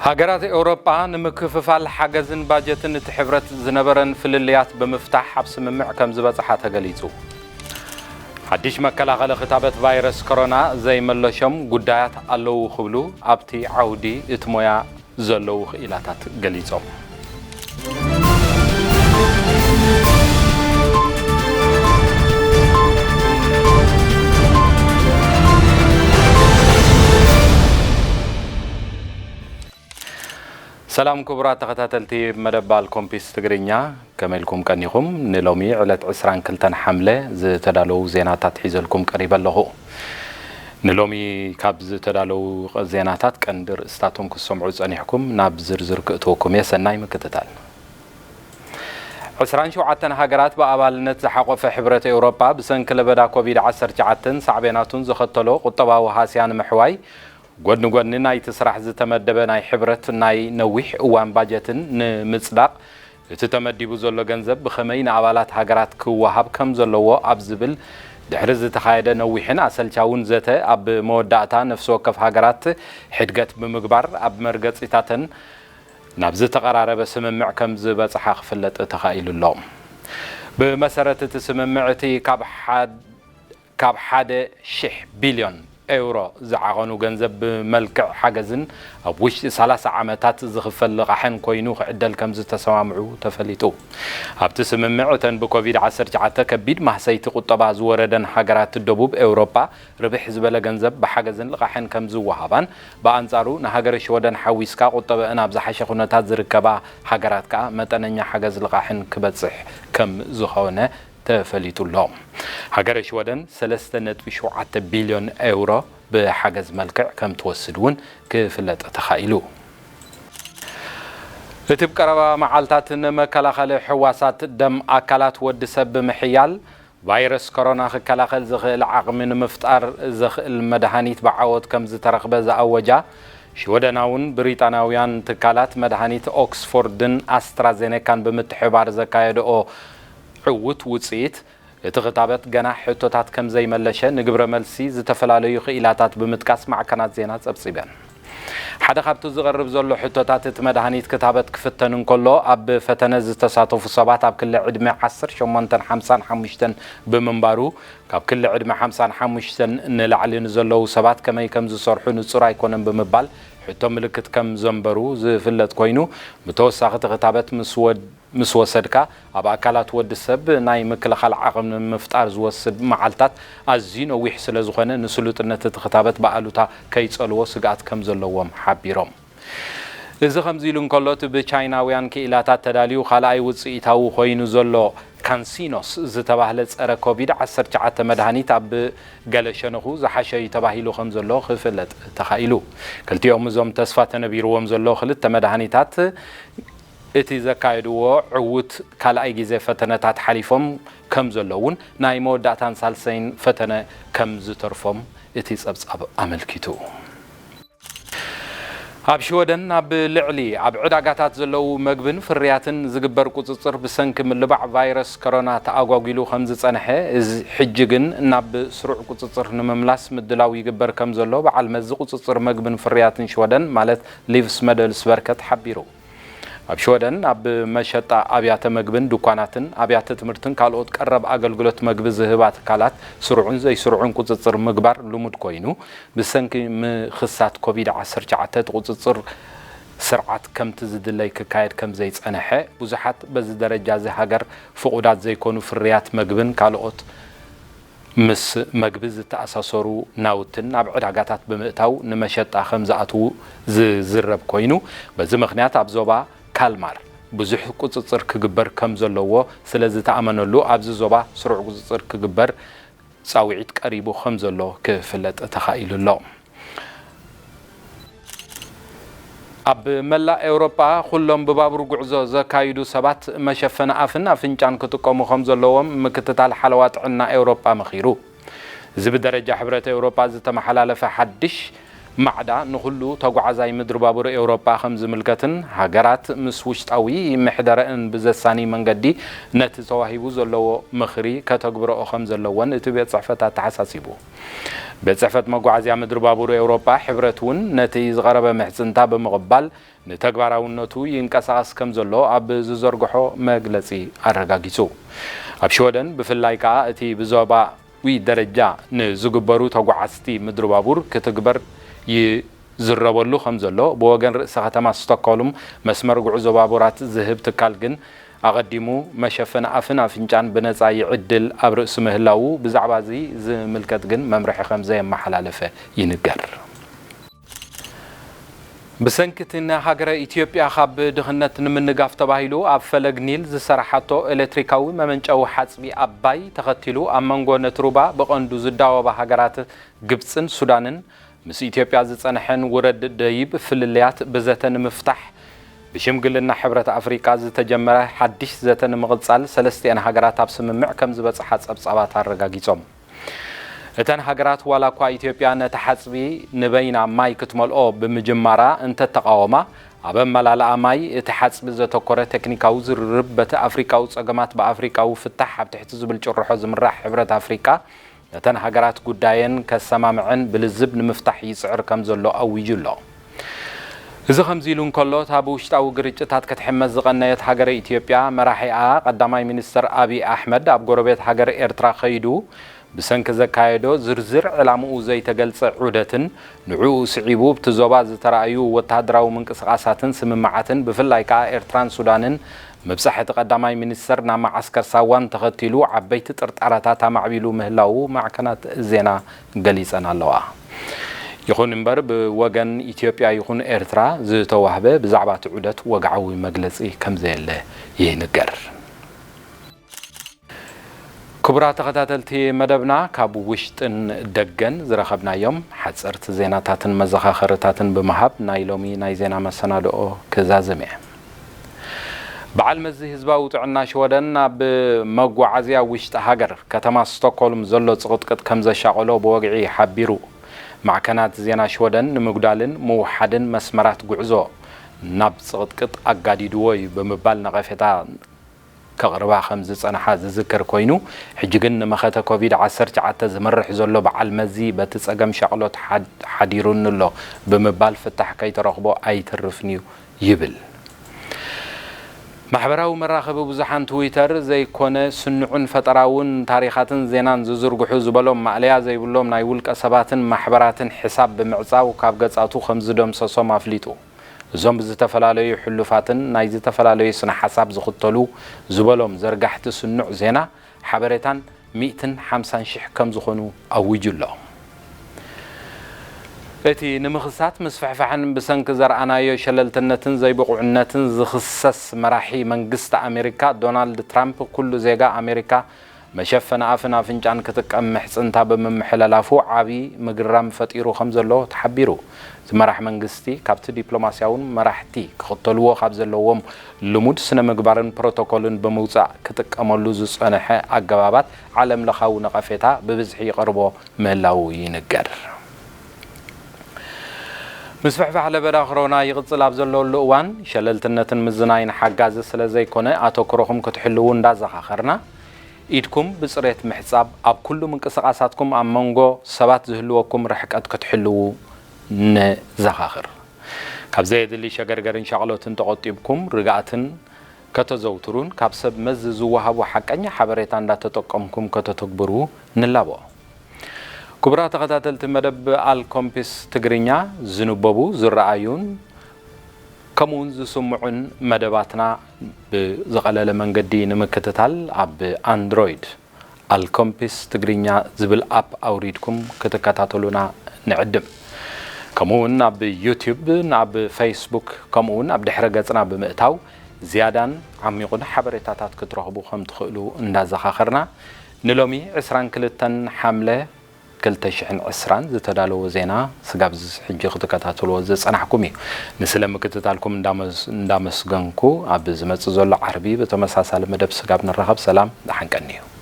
ሃገራት ኤውሮጳ ንምክፍፋል ሓገዝን ባጀትን እቲ ሕብረት ዝነበረን ፍልልያት ብምፍታሕ ኣብ ስምምዕ ከም ዝበጽሓ ተገሊጹ። ሓድሽ መከላኸሊ ክታበት ቫይረስ ኮሮና ዘይመለሾም ጉዳያት ኣለዉ ክብሉ ኣብቲ ዓውዲ እቲ ሞያ ዘለዉ ክኢላታት ገሊጾም። ሰላም ክቡራት ተኸታተልቲ መደብ ባልኮምፒስ ትግርኛ፣ ከመይ ኢልኩም ቀኒኹም? ንሎሚ ዕለት ዕስራን ክልተን ሓምለ ዝተዳለዉ ዜናታት ሒዘልኩም ቀሪበ ኣለኹ። ንሎሚ ካብ ዝተዳለዉ ዜናታት ቀንዲ ርእስታቶም ክትሰምዑ ጸኒሕኩም፣ ናብ ዝርዝር ክእትወኩም እየ። ሰናይ ምክትታል። ዕስራን ሸውዓተን ሃገራት ብኣባልነት ዝሓቖፈ ሕብረት ኤውሮጳ ብሰንኪ ለበዳ ኮቪድ ዓሰርተ ትሽዓተን ሳዕቤናቱን ዘኸተሎ ቁጠባዊ ሃስያ ንምሕዋይ፣ ጎድኒ ጎድኒ ናይቲ ስራሕ ዝተመደበ ናይ ሕብረት ናይ ነዊሕ እዋን ባጀትን ንምጽዳቕ፣ እቲ ተመዲቡ ዘሎ ገንዘብ ብኸመይ ንኣባላት ሃገራት ክወሃብ ከም ዘለዎ ኣብ ዝብል ድሕሪ ዝተኻየደ ነዊሕን ኣሰልቻውን ዘተ፣ ኣብ መወዳእታ ነፍሲ ወከፍ ሃገራት ሕድገት ብምግባር ኣብ መርገጺታተን ናብ ዝተቐራረበ ስምምዕ ከም ዝበጽሓ ክፍለጥ ተኻኢሉ ኣሎ። ብመሰረት እቲ ስምምዕ፣ እቲ ካብ ሓድ ካብ ሓደ ሽሕ ቢልዮን ኤውሮ ዝዓቐኑ ገንዘብ ብመልክዕ ሓገዝን ኣብ ውሽጢ ሰላሳ ዓመታት ዝኽፈል ልቓሕን ኮይኑ ክዕደል ከም ዝተሰማምዑ ተፈሊጡ። ኣብቲ ስምምዕ፣ እተን ብኮቪድ ዓሰርተ ትሽዓተ ከቢድ ማህሰይቲ ቁጠባ ዝወረደን ሃገራት ደቡብ ኤውሮጳ ርብሕ ዝበለ ገንዘብ ብሓገዝን ልቓሕን ከም ዝወሃባን፣ ብኣንጻሩ ንሃገረ ሽወደን ሓዊስካ ቁጠበአን ኣብ ዝሓሸ ኩነታት ዝርከባ ሃገራት ከኣ መጠነኛ ሓገዝ ልቓሕን ክበጽሕ ከም ዝኾነ ተፈሊጡ ኣሎ። ሃገረ ሽወደን ሰለስተ ነጥቢ ሸውዓተ ቢልዮን ኤውሮ ብሓገዝ መልክዕ ከም ትወስድ እውን ክፍለጥ ተኻኢሉ። እቲ ብ ቀረባ መዓልታት ንመከላኸሊ ሕዋሳት ደም ኣካላት ወዲ ሰብ ብምሕያል፣ ቫይረስ ኮሮና ክከላኸል ዝኽእል ዓቕሚ ንምፍጣር ዘኽእል መድሃኒት ብዓወት ከም ዝተረኽበ ዝኣወጃ ሽወደናውን ብሪጣናውያን ትካላት መድሃኒት ኦክስፎርድን ኣስትራዜኔካን ብምትሕባር ዘካየድኦ ዕዉት ውጽኢት፣ እቲ ክታበት ገና ሕቶታት ከም ዘይመለሸ ንግብረ መልሲ ዝተፈላለዩ ክኢላታት ብምጥቃስ ማዕከናት ዜና ጸብጺበን። ሓደ ካብቲ ዝቐርብ ዘሎ ሕቶታት፣ እቲ መድሃኒት ክታበት ክፍተን እንከሎ፣ ኣብ ፈተነ ዝተሳተፉ ሰባት ኣብ ክሊ ዕድመ ዓሰርተ ሸሞንተን ሓምሳን ሓሙሽተን ብምንባሩ፣ ካብ ክሊ ዕድመ ሓምሳን ሓሙሽተን ንላዕሊ ንዘለዉ ሰባት ከመይ ከም ዝሰርሑ ንጹር ኣይኮነን ብምባል ሕቶ ምልክት ከም ዘንበሩ ዝፍለጥ ኮይኑ፣ ብተወሳኺ እቲ ክታበት ምስ ወድ-፣ ምስ ወሰድካ ኣብ ኣካላት ወዲ ሰብ ናይ ምክልኻል ዓቕሚ ንምፍጣር ዝወስድ መዓልታት ኣዝዩ ነዊሕ ስለ ዝኾነ፣ ንስሉጥነት እቲ ክታበት ብኣሉታ ከይጸልዎ ስግኣት ከም ዘለዎም ሓቢሮም። እዚ ከምዚ ኢሉ እንከሎ፣ እቲ ብቻይናውያን ክኢላታት ተዳልዩ ካልኣይ ውጽኢታዊ ኮይኑ ዘሎ ካንሲኖስ ዝተባህለ ጸረ ኮቪድ ዓሰርተ ትሽዓተ መድሃኒት ኣብ ገለ ሸነኹ ዝሓሸ እዩ ተባሂሉ ከም ዘሎ ክፍለጥ ተኻኢሉ። ክልቲኦም እዞም ተስፋ ተነቢርዎም ዘሎ ክልተ መድሃኒታት እቲ ዘካየድዎ ዕዉት ካልኣይ ግዜ ፈተነታት ሓሊፎም ከም ዘለውን ናይ መወዳእታን ሳልሰይን ፈተነ ከም ዝተርፎም እቲ ጸብጻብ ኣመልኪቱ። ኣብ ሽወደን ኣብ ልዕሊ ኣብ ዕዳጋታት ዘለዉ መግብን ፍርያትን ዝግበር ቁጽጽር ብሰንኪ ምልባዕ ቫይረስ ኮሮና ተኣጓጒሉ ከም ዝጸንሐ፣ እዚ ሕጂ ግን ናብ ስሩዕ ቁጽጽር ንምምላስ ምድላው ይግበር ከም ዘሎ በዓል መዚ ቁጽጽር መግብን ፍርያትን ሽወደን ማለት ሊቭስመደልስቨርከት ሓቢሩ። ኣብ ሽወደን ኣብ መሸጣ ኣብያተ መግብን ድኳናትን ኣብያተ ትምህርትን ካልኦት ቀረብ ኣገልግሎት መግቢ ዝህባ ትካላት ስሩዕን ዘይስሩዕን ቁጽጽር ምግባር ልሙድ ኮይኑ፣ ብሰንኪ ምኽሳት ኮቪድ ዓሰርተ ትሽዓተ እቲ ቁጽጽር ስርዓት ከምቲ ዝድለይ ክካየድ ከም ዘይጸንሐ፣ ብዙሓት በዚ ደረጃ እዚ ሃገር ፍቑዳት ዘይኮኑ ፍርያት መግብን ካልኦት ምስ መግቢ ዝተኣሳሰሩ ናውትን ናብ ዕዳጋታት ብምእታው ንመሸጣ ከም ዝኣትዉ ዝዝረብ ኮይኑ፣ በዚ ምኽንያት ኣብ ዞባ ካልማር ብዙሕ ቁጽጽር ክግበር ከም ዘለዎ ስለ ዝተኣመነሉ፣ ኣብዚ ዞባ ስሩዕ ቁጽጽር ክግበር ጻውዒት ቀሪቡ ከም ዘሎ ክፍለጥ ተኻኢሉ ኣሎ። ኣብ መላእ ኤውሮጳ፣ ኩሎም ብባቡር ጉዕዞ ዘካይዱ ሰባት መሸፈኒ ኣፍን ኣፍንጫን ክጥቀሙ ከም ዘለዎም ምክትታል ሓለዋ ጥዕና ኤውሮጳ መኺሩ። እዚ ብደረጃ ሕብረት ኤውሮጳ ዝተመሓላለፈ ሓድሽ ማዕዳ ንኹሉ ተጓዓዛይ ምድሪ ባቡር ኤውሮጳ ከም ዝምልከትን ሃገራት ምስ ውሽጣዊ ምሕደረእን ብዘሳኒ መንገዲ ነቲ ተዋሂቡ ዘለዎ ምኽሪ ከተግብረኦ ከም ዘለወን እቲ ቤት ጽሕፈት ኣተሓሳሲቡ። ቤት ጽሕፈት መጓዓዝያ ምድሪ ባቡር ኤውሮጳ ሕብረት እውን ነቲ ዝቐረበ ምሕጽንታ ብምቕባል ንተግባራውነቱ ይንቀሳቐስ ከም ዘሎ ኣብ ዝዘርግሖ መግለጺ ኣረጋጊጹ። ኣብ ሽወደን ብፍላይ ከኣ እቲ ብዞባዊ ደረጃ ንዝግበሩ ተጓዓዝቲ ምድሪ ባቡር ክትግበር ይዝረበሉ ከም ዘሎ ብወገን ርእሰ ከተማ ስቶክሆልም መስመር ጉዕዞ ባቡራት ዝህብ ትካል ግን ኣቐዲሙ መሸፈኒ ኣፍን ኣፍንጫን ብነጻ ይዕድል ኣብ ርእሲ ምህላዉ ብዛዕባ እዚ ዝምልከት ግን መምርሒ ከም ዘየመሓላለፈ ይንገር። ብሰንኪ እቲ ንሃገረ ኢትዮጵያ ካብ ድኽነት ንምንጋፍ ተባሂሉ ኣብ ፈለግ ኒል ዝሰራሓቶ ኤሌክትሪካዊ መመንጨዊ ሓጽቢ ኣባይ ተኸቲሉ ኣብ መንጎ ነቲ ሩባ ብቐንዱ ዝዳወባ ሃገራት ግብጽን ሱዳንን ምስ ኢትዮጵያ ዝጸንሐን ውረድ ደይብ ፍልልያት ብዘተ ንምፍታሕ ብሽምግልና ሕብረት ኣፍሪቃ ዝተጀመረ ሓድሽ ዘተ ንምቕጻል ሰለስቲኤን ሃገራት ኣብ ስምምዕ ከም ዝበጽሓ ጸብጻባት ኣረጋጊጾም። እተን ሃገራት ዋላ እኳ ኢትዮጵያ ነቲ ሓጽቢ ንበይና ማይ ክትመልኦ ብምጅማራ እንተተቓወማ፣ ኣብ ኣመላልኣ ማይ እቲ ሓጽቢ ዘተኮረ ቴክኒካዊ ዝርርብ በቲ ኣፍሪቃዊ ጸገማት ብኣፍሪቃዊ ፍታሕ ኣብ ትሕቲ ዝብል ጭርሖ ዝምራሕ ሕብረት ኣፍሪቃ ነተን ሃገራት ጉዳየን ከሰማምዐን ብልዝብ ንምፍታሕ ይጽዕር ከም ዘሎ ኣዊጁ ኣሎ። እዚ ከምዚ ኢሉ እንከሎ፣ እታ ብውሽጣዊ ግርጭታት ክትሕመስ ዝቐነየት ሃገረ ኢትዮጵያ መራሒኣ ቀዳማይ ሚኒስተር ኣብይ ኣሕመድ ኣብ ጎረቤት ሃገር ኤርትራ ከይዱ ብሰንኪ ዘካየዶ ዝርዝር ዕላምኡ ዘይተገልጸ ዑደትን ንዕኡ ስዒቡ ኣብቲ ዞባ ዝተራእዩ ወተሃደራዊ ምንቅስቓሳትን ስምምዓትን ብፍላይ ከኣ ኤርትራን ሱዳንን ምብጻሕ እቲ ቀዳማይ ሚኒስተር ናብ መዓስከር ሳዋን ተኸቲሉ ዓበይቲ ጥርጣረታት ኣማዕቢሉ ምህላዉ ማዕከናት ዜና ገሊጸን ኣለዋ። ይኹን እምበር ብወገን ኢትዮጵያ ይኹን ኤርትራ ዝተዋህበ ብዛዕባ እቲ ዑደት ወግዓዊ መግለጺ ከምዘየለ ይንገር። ክቡራት ተኸታተልቲ መደብና ካብ ውሽጥን ደገን ዝረኸብናዮም ሓጸርቲ ዜናታትን መዘኻኸርታትን ብምሃብ ናይ ሎሚ ናይ ዜና መሰናድኦ ክዛዝም እየ። በዓል መዚ ህዝባዊ ጥዕና ሽወደን ኣብ መጓዓዝያ ውሽጢ ሃገር ከተማ ስቶክሆልም ዘሎ ጽቕጥቅጥ ከም ዘሻቐሎ ብወግዒ ሓቢሩ። ማዕከናት ዜና ሽወደን ንምጉዳልን ምውሓድን መስመራት ጉዕዞ ናብ ጽቕጥቅጥ ኣጋዲድዎ እዩ ብምባል ነቐፌታ ከቕርባ ከም ዝጸንሓ ዝዝከር ኮይኑ፣ ሕጂ ግን ንመኸተ ኮቪድ ዓሰርተ ትሽዓተ ዝመርሕ ዘሎ በዓል መዚ በቲ ጸገም ሻቕሎት ሓድ-፣ ሓዲሩኒ ኣሎ ብምባል ፍታሕ ከይተረኽቦ ኣይተርፍን እዩ ይብል። ማሕበራዊ መራኸቢ ብዙሓን ትዊተር ዘይኮነ ስኑዕን ፈጠራውን ታሪኻትን ዜናን ዝዝርግሑ ዝበሎም ማእለያ ዘይብሎም ናይ ውልቀ ሰባትን ማሕበራትን ሕሳብ ብምዕጻው ካብ ገጻቱ ከም ዝደምሰሶም ኣፍሊጡ። እዞም ብዝተፈላለዩ ሕሉፋትን ናይ ዝተፈላለዩ ስነ ሓሳብ ዝኽተሉ ዝበሎም ዘርጋሕቲ ስኑዕ ዜና ሓበሬታን ሚእትን ሓምሳን ሽሕ ከም ዝኾኑ ኣዊጁ ኣሎ። እቲ ንምኽሳት ምስፍሕፋሕን ብሰንኪ ዘርኣናዮ ሸለልትነትን ዘይብቑዕነትን ዝኽሰስ መራሒ መንግስቲ ኣሜሪካ ዶናልድ ትራምፕ ኩሉ ዜጋ ኣሜሪካ መሸፈኒ ኣፍን ኣፍንጫን ክጥቀም ምሕጽንታ ብምምሕለላፉ ዓቢ ምግራም ፈጢሩ ከም ዘሎ ተሓቢሩ። እቲ መራሕ መንግስቲ ካብቲ ዲፕሎማስያውን መራሕቲ ክኽተልዎ ካብ ዘለዎም ልሙድ ስነ ምግባርን ፕሮቶኮልን ብምውጻእ ክጥቀመሉ ዝጸንሐ ኣገባባት ዓለም ለኻዊ ነቐፌታ ብብዝሒ ይቐርቦ ምህላዉ ይንገር። ምስፍሕፋሕ ለበዳ ክሮና ይቕጽል ኣብ ዘለሉ እዋን፣ ሸለልትነትን ምዝናይን ሓጋዚ ስለ ዘይኮነ፣ ኣተኩሮኹም ክትሕልዉ እንዳዘኻኸርና፣ ኢድኩም ብጽሬት ምሕጻብ፣ ኣብ ኩሉ ምንቅስቓሳትኩም ኣብ መንጎ ሰባት ዝህልወኩም ርሕቀት ክትሕልዉ ንዘኻኽር። ካብ ዘየድሊ ሸገርገርን ሻቕሎትን ተቖጢብኩም፣ ርግኣትን ከተዘውትሩን ካብ ሰብ መዚ ዝወሃቡ ሓቀኛ ሓበሬታ እንዳተጠቀምኩም ከተተግብሩ ንላቦ። ክቡራት ተኸታተልቲ መደብ ኣልኮምፒስ ትግርኛ፣ ዝንበቡ፣ ዝረኣዩን ከምኡውን ዝስምዑን መደባትና ብዝቐለለ መንገዲ ንምክትታል ኣብ ኣንድሮይድ ኣልኮምፒስ ትግርኛ ዝብል ኣፕ ኣውሪድኩም ክትከታተሉና ንዕድም። ከምኡውን ኣብ ዩቲዩብ፣ ኣብ ፌስቡክ፣ ከምኡውን ኣብ ድሕረ ገጽና ብምእታው ዝያዳን ዓሚቑን ሓበሬታታት ክትረኽቡ ከም ትኽእሉ እንዳዘኻኸርና፣ ንሎሚ ዕስራን ክልተን ሓምለ ክልተ ሽሕን ዕስራን ዝተዳለወ ዜና ስጋብ ሕጂ ክትከታተልዎ ዝጸናሕኩም እዩ። ንስለ ምክትታልኩም እንዳመስ-፣ እንዳመስገንኩ፣ ኣብ ዝመጽእ ዘሎ ዓርቢ ብተመሳሳሊ መደብ ስጋብ ንራኸብ፣ ሰላም፣ ደሓን ቀንዩ።